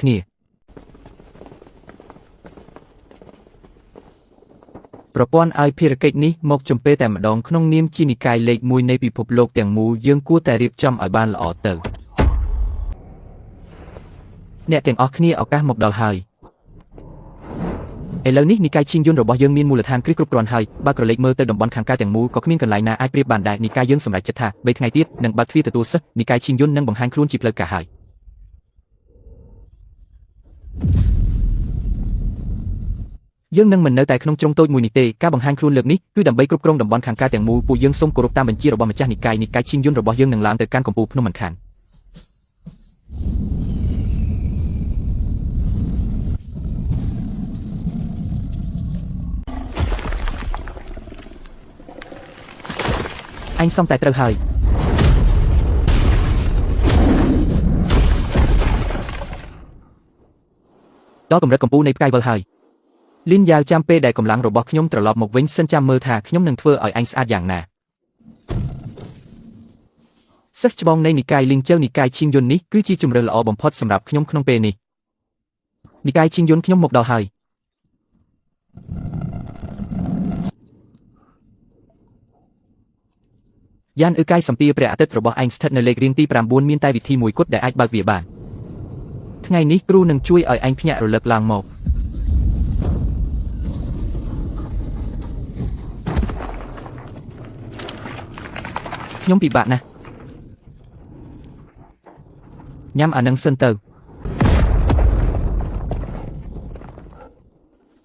គ្នាប្រព័ន្ធឲ្យភារកិច្ចនេះមកចំពេលតែម្ដងក្នុងនាមជានិកាយលេខ1នៃពិភពលោកទាំងមូលយើងគួរតែរៀបចំឲ្យបានល្អទៅអ្នកទាំងអស់គ្នាឱកាសមកដល់ហើយឥឡូវនេះនិកាយឈីងយុនរបស់យើងមានមូលដ្ឋានគ្រឹះគ្រប់គ្រាន់ហើយបើក្រឡេកមើលទៅតំបន់ខាងកើតទាំងមូលក៏គ្មានកន្លែងណាអាចប្រៀបបានដែរនិកាយយើងសម្រេចចិត្តថា3ថ្ងៃទៀតនឹងបើកទ្វារទទួលសិស្សនិកាយឈីងយុននឹងបង្ហាញខ្លួនជាផ្លូវការហើយយើងនឹងមិននៅតែក្នុងជ្រុងតូចមួយនេះទេការបង្ហាញខ្លួនលើកនេះគឺដើម្បីគ្រប់គ្រងតំបន់ខាងកើតទាំងមូលពួកយើងសូមគោរពតាមបញ្ជារបស់ម្ចាស់និកាយនិកាយឈីងយុនរបស់យើងនឹងឡើងទៅកាន់កំពូលភ្នំមិនខានអញសំតែត្រូវហើយដល់កម្រិតកំពូលនៃផ្កាយវិលហើយលីនយ៉ាវចាំពេលដែលកម្លាំងរបស់ខ្ញុំត្រឡប់មកវិញសិនចាំមើលថាខ្ញុំនឹងធ្វើឲ្យអញស្អាតយ៉ាងណាសិស្សច្បងនៃនិកាយលីងជើនិកាយឈីងយុននេះគឺជាជម្រើសល្អបំផុតសម្រាប់ខ្ញុំក្នុងពេលនេះនិកាយឈីងយុនខ្ញុំមកដល់ហើយយ៉ានអ៊ឺកាយសំទាព្រះអាទិត្យរបស់ឯងស្ថិតនៅលេខរៀងទី9មានតែវិធីមួយគត់ដែលអាចបើកវាបានថ្ងៃនេះគ្រូនឹងជួយឲ្យឯងភ្ញាក់រលឹកឡើងមកខ្ញុំពិបាកណាស់ញ៉ាំអានឹងសិនទៅ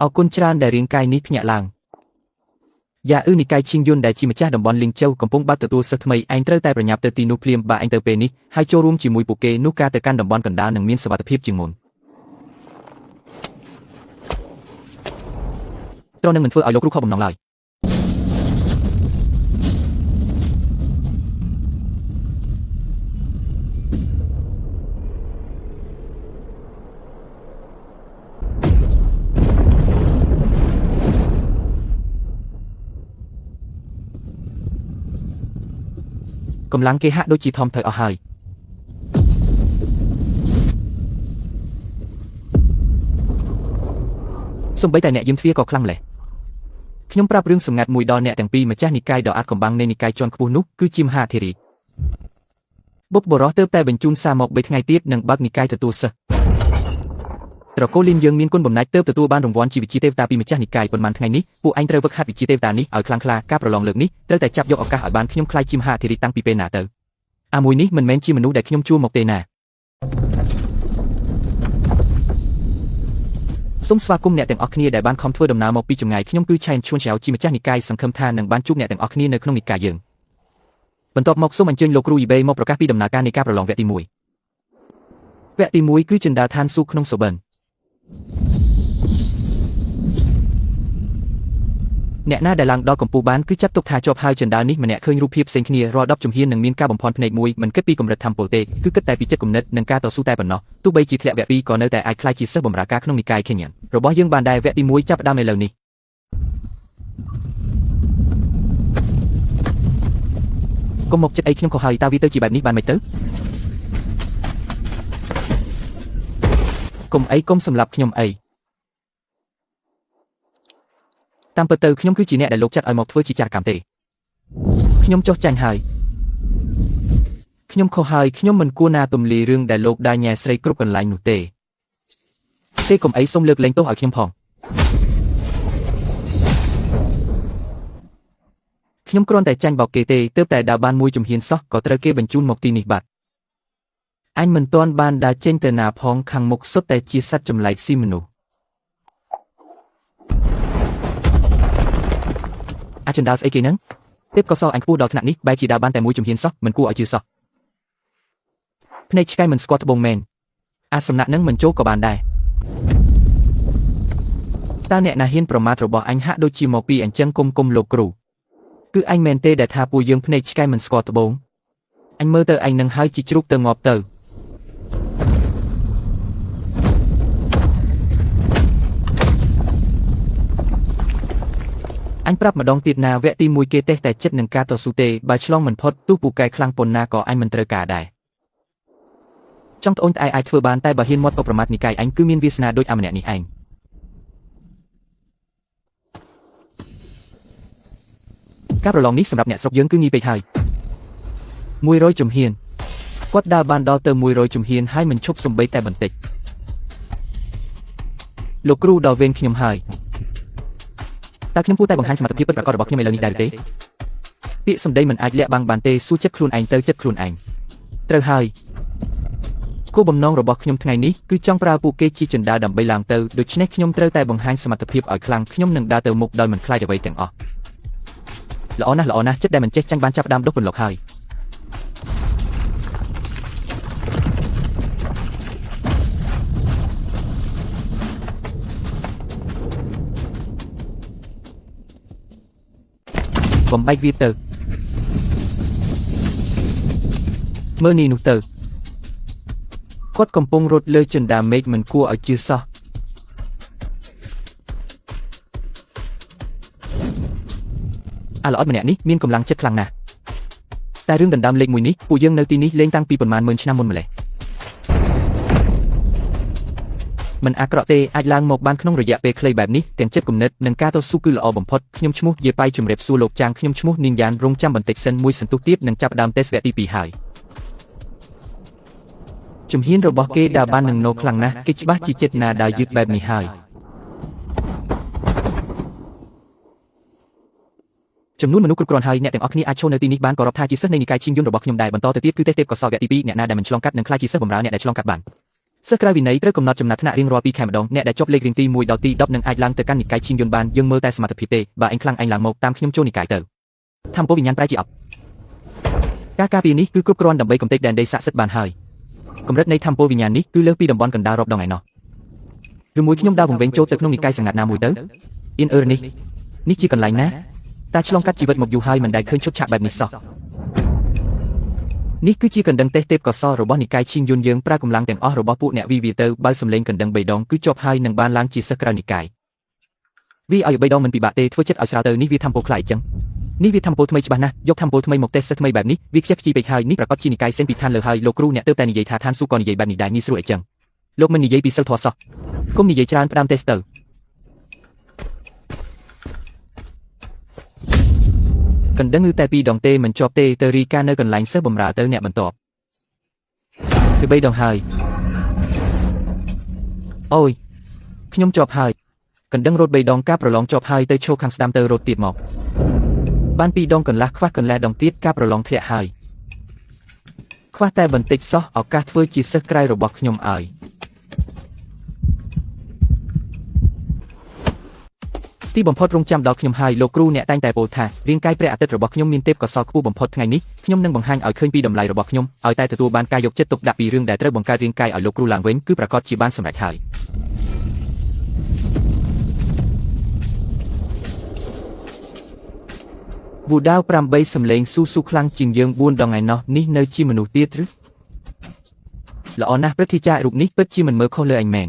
អរគុណច្រើនដែលរាងកាយនេះភ្ញាក់ឡើងយ៉ាអ៊ឺនិកាយឈីងយុនដែលជាម្ចាស់តំបន់លីងជូវកំពុងបើកទទួលសិស្សថ្មីឯងត្រូវតែប្រញាប់ទៅទីនោះភ្លាមបើឯងទៅពេលនេះហើយចូលរួមជាមួយពួកគេនោះការទៅកាន់តំបន់កណ្ដាលនឹងមានសុវត្ថិភាពជាងមុនត្រូវនឹងមិនធ្វើឲ្យលោកគ្រូខកបំណងឡើយកម្លាំងគេហាក់ដូចជាថមថយអស់ហើយសូម្បីតែអ្នកយាមទ្វារក៏ខ្លាំងម្ល៉េះខ្ញុំប្រាប់រឿងសម្ងាត់មួយដល់អ្នកទាំងពីរម្ចាស់និកាយដ៏អាថ៌កំបាំងនៃនិកាយជាន់ខ្ពស់នោះគឺជាមហាអធិរាជបុព្វបុរសទើបតែបញ្ជូនសារមក3ថ្ងៃទៀតនឹងបើកនិកាយទទួលសិស្សត្រកូលលីនយើងមានគុណបំណាច់ទើបទទួលបានរង្វាន់ជាវិជាទេវតាពីម្ចាស់និកាយប៉ុន្មានថ្ងៃនេះពួកឯងត្រូវវឹកហាត់វិជាទេវតានេះឲ្យខ្លាំងក្លាការប្រឡងលើកនេះត្រូវតែចាប់យកឱកាសឲ្យបានខ្ញុំក្លាយជាមហាអធិរាជតាំងពីពេលណាទៅអាមួយនេះមិនមែនជាមនុស្សដែលខ្ញុំជួលមកទេណាសូមស្វាគមន៍អ្នកទាំងអស់គ្នាដែលបានខំធ្វើដំណើរមកពីចម្ងាយខ្ញុំគឺឆែនឈួនឆៅជាម្ចាស់និកាយសង្ឃឹមថានឹងបានជួបអ្នកទាំងអស់គ្នានៅក្នុងនិកាយយើងបន្ទាប់មកសូមអញ្ជើញលោកគ្រូយីបេមកប្រកាសពីដំណើរការនៃការប្រឡងវគ្គទី1វគ្គទី1គឺចិន្តាឋានសួគ៌ក្នុងសុបិនអ្នកណាដែលឡើងដល់កំពូលបានគឺចាត់ទុកថាជាប់ហើយចិន្តានេះម្នាក់ឃើញរូបភាពផ្សេងគ្នារាល់10ជំហាននឹងមានការបំភាន់ភ្នែកមួយមិនគិតពីកម្រិតធម្មពលទេគឺគិតតែពីចិត្តគំនិតនិងការតស៊ូតែប៉ុណ្ណោះទោះបីជាធ្លាក់វគ្គ2ក៏នៅតែអាចក្លាយជាសិស្សបម្រើការក្នុងនិកាយខេញ៉ានរបស់យើងបានដែរវគ្គទី1ចាប់ផ្ដើមឥឡូវនេះកុំមកចិត្តអីខ្ញុំខុសហើយតើវាទៅជាបែបនេះបានមិនទៅកុំអីកុំសម្លាប់ខ្ញុំអីតាមពិតទៅខ្ញុំគឺជាអ្នកដែលលោកចាត់ឲ្យមកធ្វើជាចារកម្មទេខ្ញុំចុះចាញ់ហើយខ្ញុំខុសហើយខ្ញុំមិនគួរណាទំលាយរឿងដែលលោកដាញ៉ែស្រីគ្រប់កន្លែងនោះទេទេកុំអីសូមលើកលែងទោសឲ្យខ្ញុំផងខ្ញុំគ្រាន់តែចាញ់បោកគេទេទើបតែដើរបានមួយជំហានសោះក៏ត្រូវគេបញ្ជូនមកទីនេះបាត់អញមិនទាន់បានដើរចេញទៅណាផងខាងមុខសុទ្ធតែជាសត្វចម្លែកស៊ីមនុស្សអាចចិន្តាស្អីគេហ្នឹងទេពកោសលអញខ្ពស់ដល់ថ្នាក់នេះបែរជាដើរបានតែមួយជំហានសោះមិនគួរឲ្យជឿសោះភ្នែកឆ្កែមិនស្គាល់ត្បូងមែនអាសំណាក់នឹងមិនចូលក៏បានដែរតើអ្នកណាហ៊ានប្រមាថរបស់អញហាក់ដូចជាមកពីអញ្ចឹងគុំលោកគ្រូគឺអញមែនទេដែលថាពួកយើងភ្នែកឆ្កែមិនស្គាល់ត្បូងអញមើលទៅអញនឹងហើយជីជ្រូកទៅងាប់ទៅអញប្រាប់ម្ដងទៀតណាវគ្គទី1គេតេះតែចិត្តនឹងការតស៊ូទេបើឆ្លងមិនផុតទោះពូកែខ្លាំងប៉ុណ្ណាក៏អញមិនត្រូវការដែរ ចង់ត្អូញត្អែអាចធ្វើបានតែបើហ៊ានមាត់ក៏ប្រមាថនិកាយអញគឺមានវាសនាដូចអាម្នាក់នេះឯងការប្រឡងនេះសម្រាប់អ្នកស្រុកយើងគឺងាយពេកហើយ100ជំហានគាត់ដើរបានដល់ទៅ100ជំហានហើយមិនឈប់សំបីតែបន្តិចលោកគ្រូដល់វេនខ្ញុំហើយតើខ្ញុំគួរតែបង្ហាញសមត្ថភាពពិតប្រាកដរបស់ខ្ញុំឥឡូវនេះដែរឬទេពាក្យសម្ដីមិនអាចលាក់បាំងបានទេសួរចិត្តខ្លួនឯងទៅចិត្តខ្លួនឯងត្រូវហើយគោលបំណងរបស់ខ្ញុំថ្ងៃនេះគឺចង់ប្រើពួកគេជាជណ្ដើរដើម្បីឡើងទៅដូច្នេះខ្ញុំត្រូវតែបង្ហាញសមត្ថភាពឲ្យខ្លាំងខ្ញុំនឹងដើរទៅមុខដោយមិនខ្លាចអ្វីទាំងអស់ល្អណាស់ល្អណាស់ចិត្តដែលមិនចេះចាញ់បានចាប់ផ្ដើមដុះពន្លកហើយបំបែកវាទៅមើលនេះនោះទៅគាត់កំពុងរត់លើជណ្ដើរមេឃមិនគួរឲ្យជឿសោះអាល្អិតម្នាក់នេះមានកម្លាំងចិត្តខ្លាំងណាស់តែរឿងដណ្ដើមលេខមួយនេះពួកយើងនៅទីនេះលេងតាំងពីប៉ុន្មានម៉ឺនឆ្នាំមុនម្លេះមិនអាក្រក់ទេអាចឡើងមកបានក្នុងរយៈពេលខ្លីបែបនេះទាំងចិត្តគំនិតនិងការតស៊ូគឺល្អបំផុតខ្ញុំឈ្មោះយេប៉ៃជំរាបសួរលោកចាងខ្ញុំឈ្មោះនាងយ៉ានរងចាំបន្តិចសិនមួយសន្ទុះទៀតនឹងចាប់ផ្ដើមតេស្តវគ្គទី2ហើយជំហានរបស់គេដើរបាននឹងណូខ្លាំងណាស់គេច្បាស់ជាចេតនាដើរយឺតបែបនេះហើយចំនួនមនុស្សគ្រប់គ្រាន់ហើយអ្នកទាំងអស់គ្នាអាចចូលនៅទីនេះបានក៏រាប់ថាជាសិស្សនៃនិកាយឈីងយុនរបស់ខ្ញុំដែរបន្តទៅទៀតគឺតេស្តទេពកោសល្យវគ្គទី2អ្នកណាដែលមិនឆ្លងកាត់នឹងក្លាយជាសិស្សបម្រើអ្នកដែលឆ្លងកាត់បានសិស្សក្រៅវិន័យត្រូវកំណត់ចំណាត់ថ្នាក់រៀងរាល់2ខែម្ដងអ្នកដែលជាប់លេខរៀងទី1ដល់ទី10នឹងអាចឡើងទៅកាន់និកាយឈីងយុនបានយើងមើលតែសមត្ថភាពទេបើឯងខ្លាំងឯងឡើងមកតាមខ្ញុំចូលនិកាយទៅធម្មពលវិញ្ញាណប្រែជាអប់ការការពារនេះគឺគ្រប់គ្រាន់ដើម្បីកំទេចដែនដីស័ក្តិសិទ្ធិបានហើយកម្រិតនៃធម្មពលវិញ្ញាណនេះគឺលើសពីតំបន់កណ្ដាលរាប់ដងឯណោះឬមួយខ្ញុំដើរវង្វេងចូលទៅក្នុងនិកាយសង្ងាត់ណាមួយទៅអ៊ីនអឺនេះនេះជាកន្លែងណាតាឆ្លងកាត់ជីវិតមកយូរហើយមិនដែលឃើញឈុតឆាកបែបនេះសោះនេះគឺជាកណ្ដឹងតេស្តទេពកោសល្យរបស់និកាយឈីងយុនយើងប្រើកម្លាំងទាំងអស់របស់ពួកអ្នកវីវាទៅបើសំលេងកណ្ដឹង3ដងគឺជាប់ហើយនឹងបានឡើងជាសិស្សក្រៅនិកាយវាឲ្យ3ដងមិនពិបាកទេធ្វើចិត្តឲ្យស្រាលទៅនេះវាធម្មពលខ្លាយអញ្ចឹងនេះវាធម្មពលថ្មីច្បាស់ណាស់យកធម្មពលថ្មីមកតេស្តសិស្សថ្មីបែបនេះវាខ្ជិះខ្ជីពេកហើយនេះប្រាកដជានិកាយសេនពីឋានលើហើយលោកគ្រូអ្នកទើបតែនិយាយថាឋានសួគ៌ក៏និយាយបែបនេះដែរងាយស្រួលអីចឹងលោកមិននិយាយពីសិលធម៌សោះគុំនិយាយច្រើនផ្ដាំតេស្តទៅកណ្ដឹងគឺតែពីរដងទេមិនជាប់ទេទៅរីកានៅកន្លែងសិស្សបម្រើទៅអ្នកបន្ទាប់គឺ3ដងហើយអូយខ្ញុំជាប់ហើយកណ្ដឹងរត់3ដងការប្រឡងជាប់ហើយទៅឈរខាងស្ដាំទៅរត់ទៀតមកបាន2ដងកន្លះខ្វះកន្លះដងទៀតការប្រឡងធ្លាក់ហើយខ្វះតែបន្តិចសោះឱកាសធ្វើជាសិស្សក្រៅរបស់ខ្ញុំឲ្យទីបំផុតរងចាំដល់ខ្ញុំហើយលោកគ្រូអ្នកតែងតែពោលថារាងកាយព្រះអាទិត្យរបស់ខ្ញុំមានទេពកោសល្យខ្ពស់បំផុតថ្ងៃនេះខ្ញុំនឹងបង្ហាញឲ្យឃើញពីតម្លៃរបស់ខ្ញុំឲ្យតែទទួលបានការយកចិត្តទុកដាក់ពីរឿងដែលត្រូវបង្កើតរាងកាយឲ្យលោកគ្រូឡើងវិញគឺប្រាកដជាបានសម្រេចហើយវូដាវ8សំលេងស៊ូស៊ូខ្លាំងជាងយើង4ដងឯណោះនេះនៅជាមនុស្សទៀតឬល្អណាស់ព្រឹទ្ធាចារ្យរូបនេះពិតជាមិនមើលខុសលើអញមែន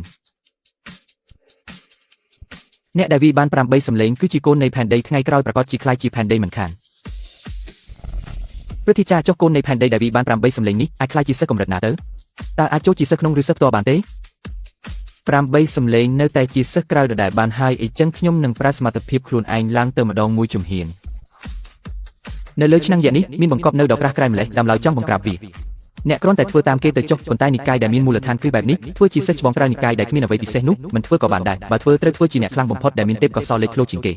អ្នកដែលវីបាន8សំលេងគឺជាកូននៃផែនដីថ្ងៃក្រោយប្រាកដជាក្លាយជាផែនដីមិនខានព្រឹទ្ធាចារ្យចុះកូននៃផែនដីដែលវីបាន8សំលេងនេះអាចក្លាយជាសិស្សកម្រិតណាទៅតើអាចចូលជាសិស្សក្នុងឬសិស្សផ្ទាល់បានទេ8សំលេងនៅតែជាសិស្សក្រៅដដែលបានហើយអីចឹងខ្ញុំនឹងប្រើសមត្ថភាពខ្លួនឯងឡើងទៅម្ដងមួយជំហាននៅលើឆ្នាំងយក្សនេះមានបង្កប់នៅដល់ក្រាស់ក្រែម្លេះដើមឡើយចង់បង្ក្រាបវាអ្នកគ្រាន់តែធ្វើតាមគេទៅចុះប៉ុន្តែនិកាយដែលមានមូលដ្ឋានគ្រឹះបែបនេះធ្វើជាសិស្សច្បងក្រៅនិកាយដែលគ្មានអ្វីពិសេសនោះមិនធ្វើក៏បានដែរបើធ្វើត្រូវធ្វើជាអ្នកខ្លាំងបំផុតដែលមានទេពកោសល្យលេចធ្លោជាងគេ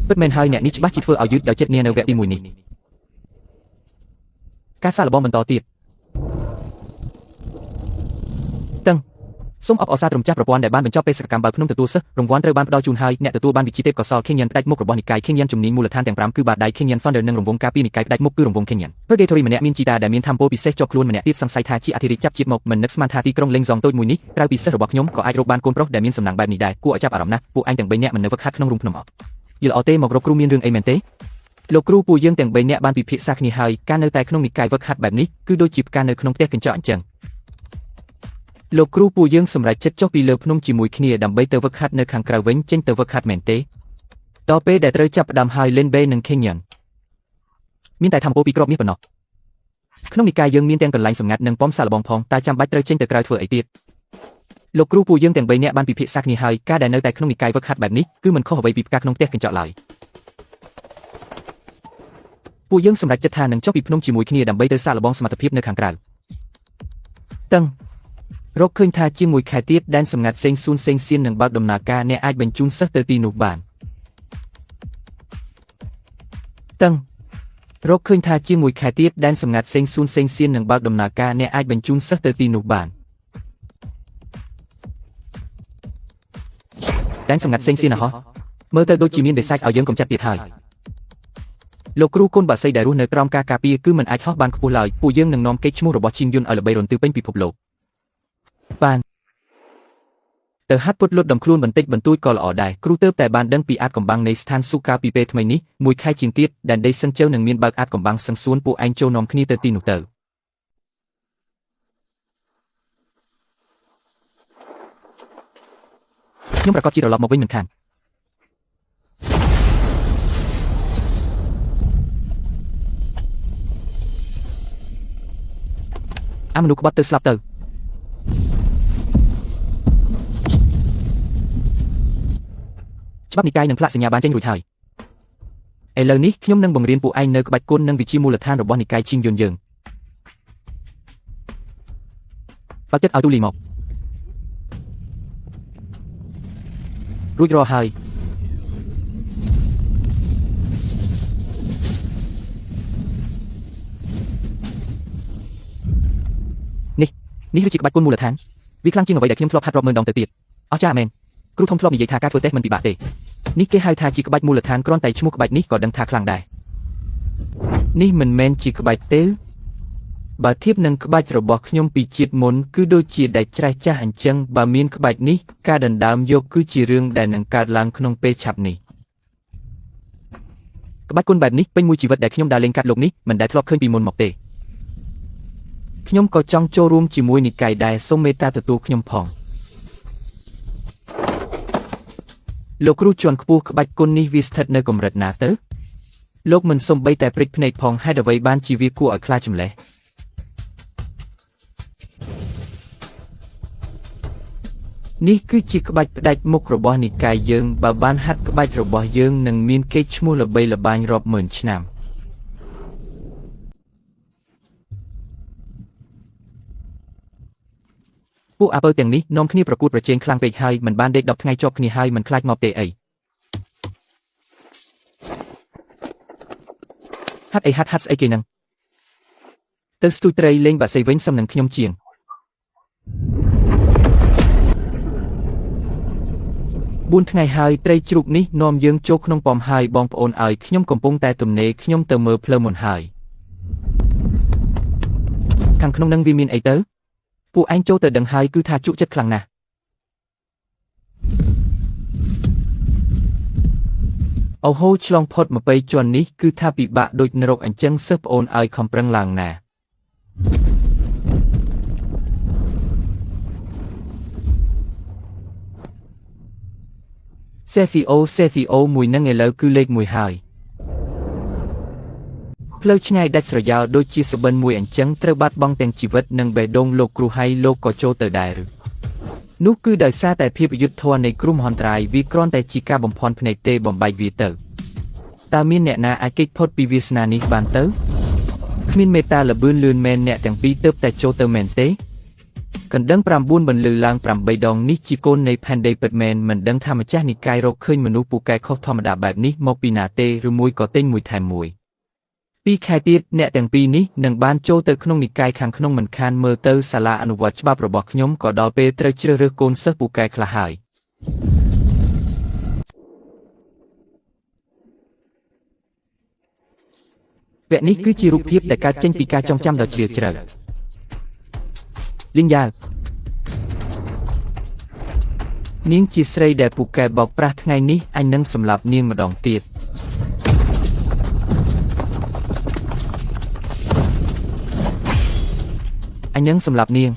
ពិតមែនហើយអ្នកនេះច្បាស់ជាធ្វើឲ្យយឺតដោយចិត្តនានៅវគ្គទី1នេះការសាកល្បងបន្តទៀតតឹងសូមអបអរសាទរំចាស់ប្រព័ន្ធដែលបានបញ្ចប់បេសកកម្មបើកភ្នំទទួលសិស្សរង្វាន់ត្រូវបានផ្ដល់ជូនហើយអ្នកទទួលបានវិជ្ជាទេពកោសល្យ Kenyan ផ្ដាច់មុខរបស់និកាយ Kenyan ជំនាញមូលដ្ឋានទាំង5គឺបាតដៃ Kenyan Thunder និងរង្វង់ការពារនិកាយផ្ដាច់មុខគឺរង្វង់ Kenyan Purgatory ម្នាក់មានជីតាដែលមានធម្មពលពិសេសជាប់ខ្លួនម្នាក់ទៀតសង្ស័យថាជាអធិរាជចាប់ជាតិមកមិននឹកស្មានថាទីក្រុងលេងសងតូចមួយនេះក្រៅពីសិស្សរបស់ខ្ញុំក៏អាចរកបានកូនប្រុសដែលមានសំណាងបែបនេះដែរគួរឲ្យចាប់អារម្មណ៍ណាស់ពួកឯងទាំង3នាក់មិននៅវឹកហាត់ក្នុងរូងភ្នំអយល់អត់ទេមករកគ្រូមានរឿងអីមែនទេលោកគ្រូពួកយើងទាំង3នាក់បានពិភាក្សាគ្នាហើយការនៅតែក្នុងនិកាយវឹកហាត់បែបនេះគឺដូចជាផ្កានៅក្នុងផ្ទះកញ្ចក់អញ្ចឹងលោកគ្រូពួកយើងសម្រេចចិត្តចុះពីលើភ្នំជាមួយគ្នាដើម្បីទៅវឹកហាត់នៅខាងក្រៅវិញចេញទៅវឹកហាត់មែនទេដល់ពេលដែលត្រូវចាប់ផ្ដើមហើយ Lin Bei និង Kenyan មានតែធម្មពលពីរគ្រាប់មាសប៉ុណ្ណោះក្នុងនិកាយយើងមានទាំងកន្លែងសម្ងាត់និងប៉មសាឡបងផងតើចាំបាច់ត្រូវចេញទៅក្រៅធ្វើអីទៀតលោកគ្រូពួកយើងទាំង3នាក់បានពិភាក្សាគ្នាហើយការដែលនៅតែក្នុងនិកាយវឹកហាត់បែបនេះគឺមិនខុសអ្វីពីផ្កាក្នុងផ្ទះកញ្ចក់ឡើយពួកយើងសម្រេចចិត្តថានឹងចុះពីភ្នំជាមួយគ្នាដើម្បីទៅសាកល្បងសមត្ថភាពនៅខាងក្រៅតឹងរកឃើញថាជាមួយខែទៀតដែនសម្ងាត់សេងសួនសេងសៀននឹងបើកដំណើរការអ្នកអាចបញ្ជូនសិស្សទៅទីនោះបានតឹងរកឃើញថាជាមួយខែទៀតដែនសម្ងាត់សេងសួនសេងសៀននឹងបើកដំណើរការអ្នកអាចបញ្ជូនសិស្សទៅទីនោះបានដែនសម្ងាត់សេងសៀនហោះមើលទៅដូចជាមានបិសាចឲ្យយើងកំចាត់ទៀតហើយលោកគ្រូគុណបាសីដែលរស់នៅក្រោមការការពារគឺមិនអាចហោះបានខ្ពស់ឡើយពួកយើងនឹងនាំកេរ្តិ៍ឈ្មោះរបស់ឈីងយុនឲ្យល្បីរន្ទឺពេញពិភពលោកបានទៅហាត់ពុតលុតដំខ្លួនបន្តិចបន្តួចក៏ល្អដែរគ្រូទើបតែបានដឹងពីអាចកំបាំងនៃស្ថានសួគ៌កាលពីពេលថ្មីនេះមួយខែជាងទៀតដែនដីសឹងជើនឹងមានបើកអាចកំបាំងសឹងសួនពួកឯងចូលនាំគ្នាទៅទីនោះទៅខ្ញុំប្រកាសជាត្រឡប់មកវិញមិនខានអាមនុស្សក្បត់ទៅស្លាប់ទៅច្បាប់និកាយនិងផ្លាកសញ្ញាបានចេញរួចហើយឥឡូវនេះខ្ញុំនឹងបង្រៀនពួកឯងនៅក្បាច់គុណនិងវិជាមូលដ្ឋានរបស់និកាយឈីងយុនយើងបើកចិត្តឲ្យទូលីមករួចរាល់ហើយនេះគឺជាក្បាច់គុណមូលដ្ឋានវាខ្លាំងជាងអ្វីដែលខ្ញុំធ្លាប់ហាត់រាប់ម៉ឺនដងទៅទៀតអស្ចារ្យមែនគ្រូធំធ្លាប់និយាយថាការធ្វើតេស្តមិនពិបាកទេនេះគេហៅថាជាក្បាច់មូលដ្ឋានគ្រាន់តែឈ្មោះក្បាច់នេះក៏ដឹងថាខ្លាំងដែរនេះមិនមែនជាក្បាច់ទេបើធៀបនឹងក្បាច់របស់ខ្ញុំពីជាតិមុនគឺដូចជាដែលច្រេះចាស់អញ្ចឹងបើមានក្បាច់នេះការដណ្ដើមយកគឺជារឿងដែលនឹងកើតឡើងក្នុងពេលឆាប់នេះក្បាច់គុណបែបនេះពេញមួយជីវិតដែលខ្ញុំដើរលេងកាត់លោកនេះមិនដែលធ្លាប់ឃើញពីមុនមកទេខ្ញុំក៏ចង់ចូលរួមជាមួយនិកាយដែរសូមមេត្តាទទួលខ្ញុំផងលោកគ្រូជាន់ខ្ពស់ក្បាច់គុណនេះវាស្ថិតនៅកម្រិតណាទៅលោកមិនសំបីតែព្រិចភ្នែកផងហេតុអ្វីបានជាវាគួរឲ្យខ្លាចចម្លេះនេះគឺជាក្បាច់ផ្ដាច់មុខរបស់និកាយយើងបើបានហាត់ក្បាច់របស់យើងនឹងមានកេរ្តិ៍ឈ្មោះល្បីល្បាញរាប់ម៉ឺនឆ្នាំពួកអាពើទាំងនេះនាំគ្នាប្រកួតប្រជែងខ្លាំងពេកហើយមិនបានដេក10ថ្ងៃជាប់គ្នាហើយមិនខ្លាចងាប់ទេអីហាត់អីហាត់ស្អីគេនឹងទៅស្ទូចត្រីលេងបាក់សីវិញសំនឹងខ្ញុំជាង4ថ្ងៃហើយត្រីជ្រូកនេះនាំយើងចូលក្នុងប៉មហើយបងប្អូនឲ្យខ្ញុំកំពុងតែទំនេរខ្ញុំទៅមើលផ្លូវមុនហើយខាងក្នុងនឹងវាមានអីទៅពួកឯងចូលទៅដឹងហើយគឺថាជក់ចិត្តខ្លាំងណាស់អូហូឆ្លងផុត20ជាន់នេះគឺថាពិបាកដូចនរកអញ្ចឹងសិស្សប្អូនឲ្យខំប្រឹងឡើងណាសេហ្វីអូមួយនឹងឥឡូវគឺលេខ1ហើយផ្លូវឆ្ងាយដាច់ស្រយាលដូចជាសុបិនមួយអញ្ចឹងត្រូវបាត់បង់ទាំងជីវិតនិងបេះដូងលោកគ្រូហើយលោកក៏ចូលទៅដែរឬនោះគឺដោយសារតែភាពអយុត្តិធម៌នៃគ្រោះមហន្តរាយវាគ្រាន់តែជាការបំភាន់ភ្នែកទេបំបែកវាទៅតើមានអ្នកណាអាចគេចផុតពីវាសនានេះបានទៅគ្មានមេត្តាល្បឿនលឿនមែនអ្នកទាំងពីរទើបតែចូលទៅមែនទេកណ្ដឹង9បន្លឺឡើង8ដងនេះជាកូននៃផែនដីពិតមែនមិនដឹងថាម្ចាស់និកាយរកឃើញមនុស្សពូកែខុសធម្មតាបែបនេះមកពីណាទេឬមួយក៏ទិញមួយថែមមួយពីរខែទៀតអ្នកទាំងពីរនេះនឹងបានចូលទៅក្នុងនិកាយខាងក្នុងមិនខានមើលទៅសាលាអនុវត្តច្បាប់របស់ខ្ញុំក៏ដល់ពេលត្រូវជ្រើសរើសកូនសិស្សពូកែខ្លះហើយវគ្គនេះគឺជារូបភាពដែលកើតចេញពីការចងចាំដ៏ជ្រាលជ្រៅលីងយ៉ាវនាងជាស្រីដែលពូកែបោកប្រាស់ថ្ងៃនេះអញនឹងសម្លាប់នាងម្ដងទៀតអញនឹងសម្លាប់នាង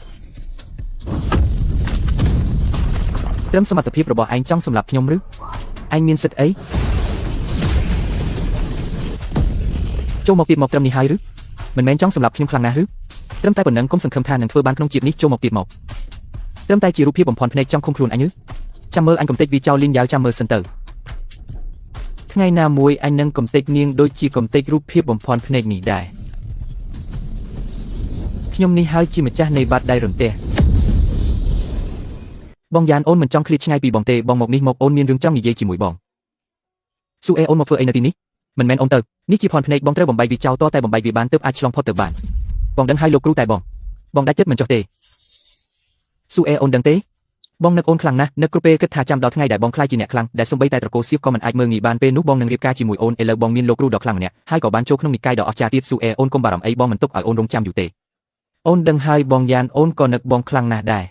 ត្រឹមសមត្ថភាពរបស់ឯងចង់សម្លាប់ខ្ញុំឬឯងមានសិទ្ធិអី ចូលមកទៀតមកត្រឹមនេះហើយឬមិនមែនចង់សម្លាប់ខ្ញុំខ្លាំងណាស់ឬត្រឹមតែប៉ុណ្ណឹងកុំសង្ឃឹមថានឹងធ្វើបានក្នុងជាតិនេះចូលមកទៀតមកត្រឹមតែជារូបភាពបំភាន់ភ្នែកចង់ឃុំខ្លួនអញឬចាំមើលអញកំទេចវាចោលលីនយ៉ាវចាំមើលសិនទៅថ្ងៃណាមួយអញនឹងកំទេចនាងដូចជាកំទេចរូបភាពបំភាន់ភ្នែកនេះដែរខ្ញុំនេះហើយជាម្ចាស់នៃបាតដៃរន្ទះបងយ៉ានអូនមិនចង់ឃ្លាតឆ្ងាយពីបងទេបងមកនេះមកអូនមានរឿងចង់និយាយជាមួយបងស៊ូអេអូនមកធ្វើអីនៅទីនេះមិនមែនអូនទៅនេះជាភ័ន្តភ្នែកបងត្រូវបំបែកវាចោលតតែបំបែកវាបានទើបអាចឆ្លងផុតទៅបានបងដឹងហើយលោកគ្រូតែបងបងដាច់ចិត្តមិនចុះទេស៊ូអេអូនដឹងទេបងនឹកអូនខ្លាំងណាស់នឹកគ្រប់ពេលគិតថាចាំដល់ថ្ងៃដែលបងខ្លាយជាអ្នកខ្លាំងដែលសំបីតែត្រកូលសៀបក៏មិនអាចមើលងាយបានពេលនោះបងនឹងរៀបការជាមួយអូនឥឡូវបងមានលោកគ្រូដ៏ខ្លាំងម្នាក់ហើយក៏បានចូលក្នុងនិកាយដ៏អស្ចារ្យទៀតស៊ូអេអូនកុំបារម្ភអីបងមិនទុកឲ្យអូនរងចាំយូរទេអូនដឹងហើយបងយ៉ានអូនក៏នឹកបងខ្លាំងណាស់ដែរ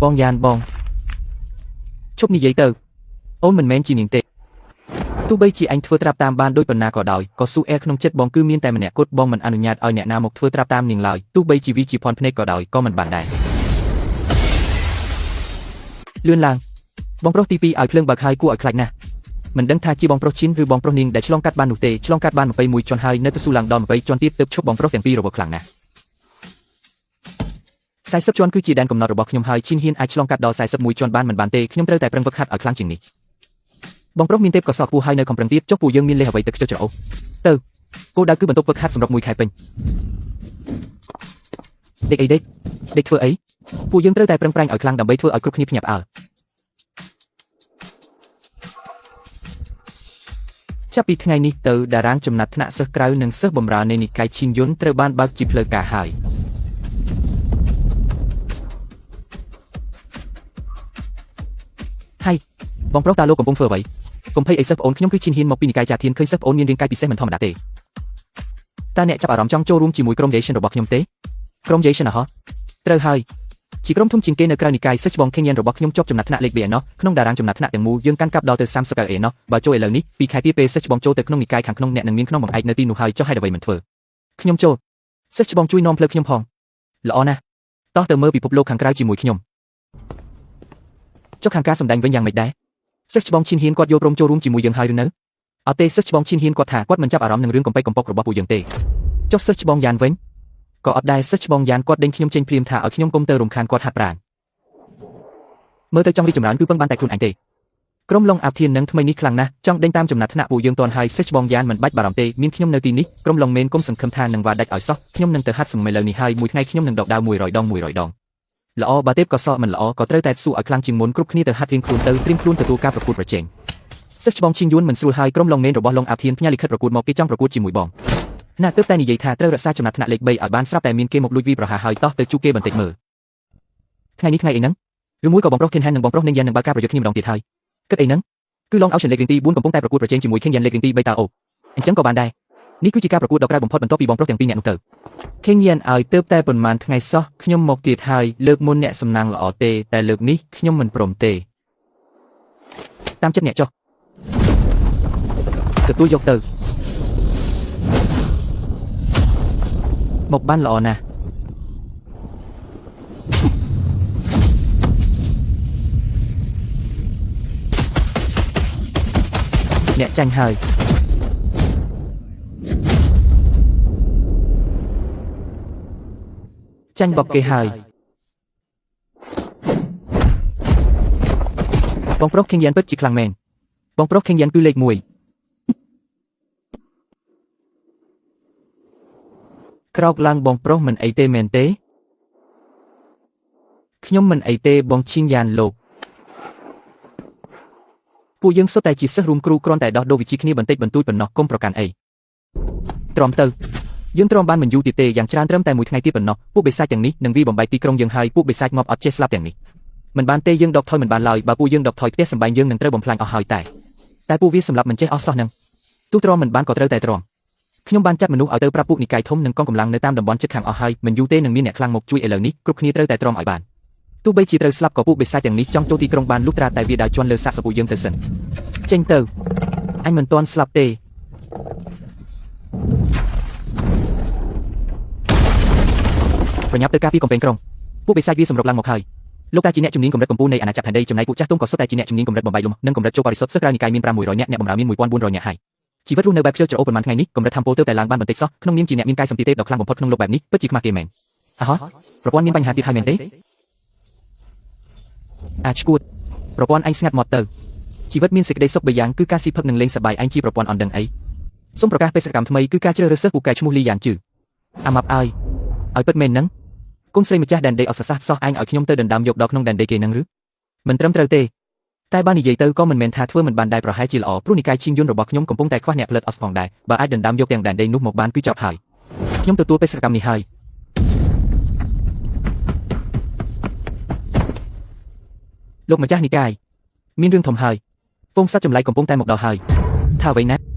បងយ៉ានបងឈប់និយាយទៅអូនមិនមែនជានាងទេទោះបីជាអញធ្វើត្រាប់តាមបានដូចប៉ុណ្ណាក៏ដោយក៏ស៊ូអែក្នុងចិត្តបងគឺមានតែម្នាក់គត់បងមិនអនុញ្ញាតឲ្យអ្នកណាមកធ្វើត្រាប់តាមនាងឡើយទោះបីជាវាជាភ័ន្តភ្នែកក៏ដោយក៏មិនបានដែរលឿនឡើងបងប្រុសទី2ឲ្យភ្លើងបើកហើយគួរឲ្យខ្លាចណាស់មិនដឹងថាជាបងប្រុសឈិនឬបងប្រុសនាងដែលឆ្លងកាត់បាននោះទេឆ្លងកាត់បាន21ជាន់ហើយនៅទៅស៊ូឡើងដល់20ជាន់ទៀតទើបឈប់បងប្រុសទាំងពីររបស់ខ្លាំងណាស់40ជាន់គឺជាដែនកំណត់របស់ខ្ញុំហើយឈិនហ៊ានអាចឆ្លងកាត់ដល់41ជាន់បានមិនបានទេខ្ញុំត្រូវតែប្រឹងហ្វឹកហាត់ឲ្យខ្លាំងជាងនេះបងប្រុសមានទេពកោសល្យខ្ពស់ហើយនៅខំប្រឹងទៀតចុះពួកយើងមានលេសអ្វីទៅខ្ជិលច្រអូសទៅគោលដៅគឺបន្ទប់ហ្វឹកហាត់សម្រាប់មួយខែពេញដេកអីដេកដេកធ្វើអីពួកយើងត្រូវតែប្រឹងប្រែងឲ្យខ្លាំងដើម្បីធ្វើឲ្យគ្រប់គ្នាភ្ញាក់ផ្អើលចាប់ពីថ្ងៃនេះទៅតារាងចំណាត់ថ្នាក់សិស្សក្រៅនិងសិស្សបម្រើនៃនិកាយឈិនយុនត្រូវបានបើកជាផ្លូវការហើយហើយបងប្រុសតាលោកកំពុងធ្វើអ្វីកុំភ័យអីសិស្សប្អូនខ្ញុំគឺឈិនហ៊ានមកពីនិកាយចាធានឃើញសិស្សប្អូនមានរាងកាយពិសេសមិនធម្មតាទេតើអ្នកចាប់អារម្មណ៍ចង់ចូលរួមជាមួយក្រុម Jason របស់ខ្ញុំទេក្រុម Jason អហោះត្រូវហើយជាក្រុមធំជាងគេនៅក្រៅនិកាយសិស្សច្បងខេងយ៉ានរបស់ខ្ញុំជាប់ចំណាត់ថ្នាក់លេខ2ឯណោះក្នុងតារាងចំណាត់ថ្នាក់ទាំងមូលយើងកាន់កាប់ដល់ទៅ39ឯណោះបើចូលឥឡូវនេះ2ខែទៀតពេលសិស្សច្បងចូលទៅក្នុងនិកាយខាងក្នុងអ្នកនឹងមានក្នុងបង្អែកនៅទីនោះហើយចុះហេតុអ្វីមិនធ្វើខ្ញុំចូលសិស្សច្បងជួយនាំផ្លូវខ្ញុំផងល្អណាស់តោះទៅមើលពិភពលោកខាងក្រៅជាមួយខ្ញុំចុះខាងការសម្ដែងវិញយ៉ាងម៉េចដែរសិស្សច្បងឈិនហ៊ានគាត់យល់ព្រមចូលរួមជាមួយយើងហើយឬនៅអត់ទេសិស្សច្បងឈិនហ៊ានគាត់ថាគាត់មិនចាប់អារម្មណ៍នឹងរឿងកំប៉ិកកំប៉ុករបស់ពួកយើងទេចុះសិស្សច្បងយ៉ានវិញក៏អត់ដែរសិស្សច្បងយ៉ានគាត់ដេញខ្ញុំចេញភ្លាមថាឲ្យខ្ញុំកុំទៅរំខានគាត់ហាត់ប្រាណមើលទៅចង់រីកចម្រើនគឺពឹងបានតែខ្លួនឯងទេក្រុមឡុងអាប់ធាននឹងថ្មីនេះខ្លាំងណាស់ចង់ដេញតាមចំណាត់ថ្នាក់ពួកយើងតន់ហើយសិស្សច្បងយ៉ានមិនបាច់បារម្ភទេមានខ្ញុំនៅទីនេះក្រុមឡុងមេនកុំសង្ឃឹមថានឹងវ៉ាដាច់ឲ្យសោះខ្ញុំនឹងទៅហាត់សម័យលើនេះហើយមួយថ្ងៃខ្ញុំនឹងដកដាវ100ដង100ដងល្អបើទេពកោសល្យមិនល្អក៏ត្រូវតែស៊ូឲ្យខ្លាំងជាងមុនគ្រប់គ្នាទៅហាត់រៀនខ្លួនទៅត្រៀមខ្លួនទទួលការប្រកួតប្រជែងសិស្សច្បងឈិងយួនមិនស្រួលហើយក្រុមឡុងមេនរបស់ឡុងអាប់ធានផ្ញើលិខិតប្រកួតមកគេចង់ប្រកួតជាមួយបងណាទើបតែនិយាយថាត្រូវរក្សាចំណាត់ថ្នាក់លេខ3ឲ្យបានស្រាប់តែមានគេមកលួចវាប្រហារហើយតោះទៅជួបគេបន្តិចមើលថ្ងៃនេះថ្ងៃអីហ្នឹងឬមួយក៏បងប្រុសខេនហាននិងបងប្រុសនេងយ៉ាននឹងបើកការប្រយុទ្ធគ្នាម្ដងទៀតហើយគិតអីហ្នឹងគឺឡងអោសិនលេខរៀងទី4កំពុងតែប្រកួតប្រជែងជាមួយខេនយ៉ានលេខរៀងទី3តើអូអញ្ចឹងក៏បានដែរនេះគឺជាការប្រកួតដ៏ក្រៅបំផុតបន្ទាប់ពីបងប្រុសទាំងពីរនាក់នោះទៅខេងយ៉ានឲ្យទើបតែប៉ុន្មានថ្ងៃសោះខ្ញុំមកទៀតហើយលើកមុនអ្នកសំណាងល្អទេតែលើកនេះខ្ញុំមិនព្រមទេតាមចិត្តអ្នកចុះទទួលយកទៅមកបានល្អណាស់អ្នកចាញ់ហើយចាញ់បកគេហើយបងប្រុសខេងយ៉ានពិតជាខ្លាំងមែនបងប្រុសខេងយ៉ានគឺលេខ1ក្រោកឡើងបងប្រុសមិនអីទេមែនទេខ្ញុំមិនអីទេបងឈិងយ៉ានលោកពួកយើងសុទ្ធតែជាសិស្សរួមគ្រូគ្រាន់តែដោះដូរវិជាគ្នាបន្តិចបន្តួចប៉ុណ្ណោះកុំប្រកាន់អីទ្រាំទៅយើងទ្រាំបានមិនយូរទៀតទេយ៉ាងច្រើនត្រឹមតែមួយថ្ងៃទៀតប៉ុណ្ណោះពួកបិសាចទាំងនេះនឹងវាបំបែកទីក្រុងយើងហើយពួកបិសាចងាប់អត់ចេះស្លាប់ទាំងនេះមិនបានទេយើងដកថយមិនបានឡើយបើពួកយើងដកថយផ្ទះសម្បែងយើងនឹងត្រូវបំផ្លាញអស់ហើយតែពួកវាសម្លាប់មិនចេះអស់សោះនឹងទោះទ្រាំមិនបានក៏ត្រូវតែទ្រាំខ្ញុំបានចាត់មនុស្សឲ្យទៅប្រាប់ពួកនិកាយធំនិងកងកម្លាំងនៅតាមតំបន់ជិតខាងអស់ហើយមិនយូរទេនឹងមានអ្នកខ្លាំងមកជួយឥឡូវនេះគ្រប់គ្នាត្រូវតែទ្រាំឲ្យបានទោះបីជាត្រូវស្លាប់ក៏ពួកបិសាចទាំងនេះចង់ចូលទីក្រុងបានលុះត្រាតែវាដើរជន់លើសាកសពួកយើងទៅសិនចេញទៅអញមិនទាន់ស្លាប់ទេប្រញាប់ទៅការពីកំពែងក្រុងពួកបិសាចវាសម្រុកឡើងមកហើយ លោកតាជាអ្នកជំនាញកម្រិតកំពូលនៃអាណាចក្រផែនដីចំណែកពួកចាស់ទុំក៏សុទ្ធតែជាអ្នកជំនាញកម្រិតបំបែកលំនិងកម្រិតចូលបរិសុទ្ធសិស្សក្រៅនិកាយមាន500នាក់អ្នកបម្រើមាន1400នាក់ហើយជីវិតរស់នៅបែបខ្ជិលច្រអូសប៉ុន្មានថ្ងៃនេះកម្រិតធម្មពលទើបតែឡើងបានបន្តិចសោះក្នុងនាមជាអ្នកមានកាយសម្ពាធទេពដ៏ខ្លាំងបំផុតក្នុងលោកបែបនេះពិតជាខ្មាស់គេមែនអាហោះប្រព័ន្ធមានបញ្ហាទៀតហើយមែនទេអាចឈួតប្រព័ន្ធឯងស្ងាត់មកទៅជីវិតមានសេចក្តីសុខបីយ៉ាងគឺការស៊ីផឹកនិងលេងសប្បាយឯងជាប្រព័ន្ធអន់ដឹងអីសូមប្រកាសបេសកកម្មថ្មីគឺការជ្រើសរើសសិស្សពូកែឈ្មោះលីយ៉ានជឺអាម៉ាប់ឲ្យឲ្យពិតមែននឹងកូនស្រីម្ចាស់ដែនដីអសសាសសោះឯងឲ្យខ្ញុំទៅដណ្ដើមយកដល់ក្នុងដែនដីគេនឹងឬមិនត្រឹមត្រូវទេតែបើនិយាយទៅក៏មិនមែនថាធ្វើមិនបានដែរប្រហែលជាល្អព្រោះនិកាយឈីងយុនរបស់ខ្ញុំកំពុងតែខ្វះអ្នកផលិតអស់ផងដែរបើអាចដណ្ដើមយកទាំងដែនដីនោះមកបានគឺចប់ហើយខ្ញុំទទួលបេសកកម្មនេះហើយលោកម្ចាស់និកាយមានរឿងធំហើយពងសត្វចម្លែកកំពុងតែមកដល់ហើយថាអ្វីណា